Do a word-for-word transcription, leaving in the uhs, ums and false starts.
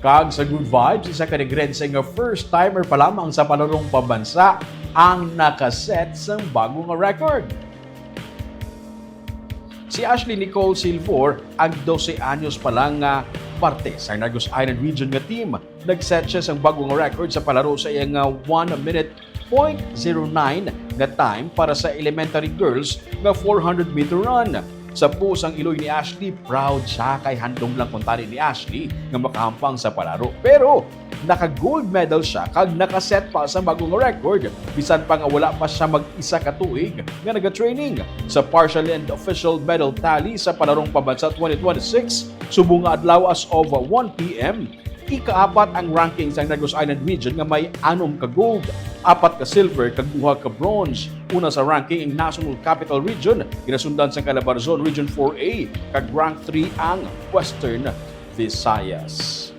Kag sa good vibes, isa ka Negrense nga first-timer pa lamang sa palarong pambansa ang nakaset sang bago nga record. Si Ashley Nicole Silvor, ang dose anyos pa lang nga parte sa Negros Island Region nga team, nagset siya sang bago nga record sa palaro sa iya nga one minute point zero nine nga time para sa elementary girls nga four hundred meter run. Sa puos ang iloy ni Ashley, proud siya kay handom lang kuntani ni Ashley nga makahampang sa palaro. Pero naka-gold medal siya kag nakaset pa sa bago nga record, bisan pa nga wala pa siya mag-isa ka tuig nga nagatraining. Sa partial and official medal tally sa Palarong Pambansa twenty twenty-six, subong nga adlaw as of one p m, ikaapat ang ranking sa Negros Island Region nga may anom ka gold, apat ka silver, kag duha ka bronze. Una sa ranking ang National Capital Region, ginasundan sang Calabarzon Region four A, kag rank three ang Western Visayas.